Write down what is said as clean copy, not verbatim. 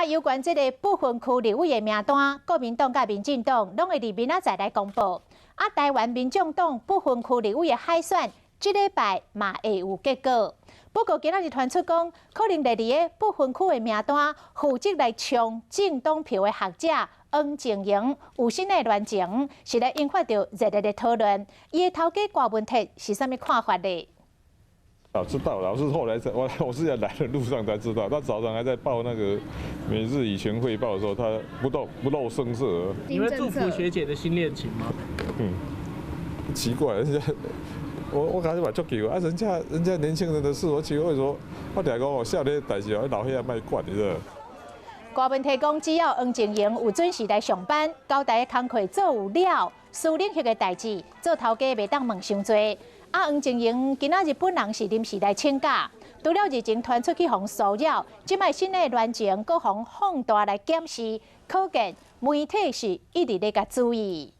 啊，有關這个不分區立委的名單，國民黨佮民進黨攏會佇明仔載來公布。啊，台灣民眾黨不分區立委的海選，這禮拜嘛會有結果。不過今仔日傳出講，可能第二个不分區的名單負責來衝政黨票的學者黃靜瑩有新的戀情，是來引發著熱烈的討論。伊的頭家郭文鐵是啥物看法呢？早知道，老是後來才我是在來的路上才知道。他早上還在報那個每日以前匯報的時候，他不露聲色。你會祝福學姐的新戀情嗎？嗯，奇怪，人家我感覺嘛足奇怪啊，人家年輕人的事，我奇怪說，我聽講我少年代誌，老歲仔莫管，你知道？郭文提講，只要黃靜瑩有準時來上班，交代的工課做有了，私領域的代誌做頭家袂當問傷濟。啊，黃靜瑩今仔日本人是臨時來請假，除了日前傳出去予騷擾，這擺新的戀情閣予放大來檢視，可見媒體是一直咧共注意。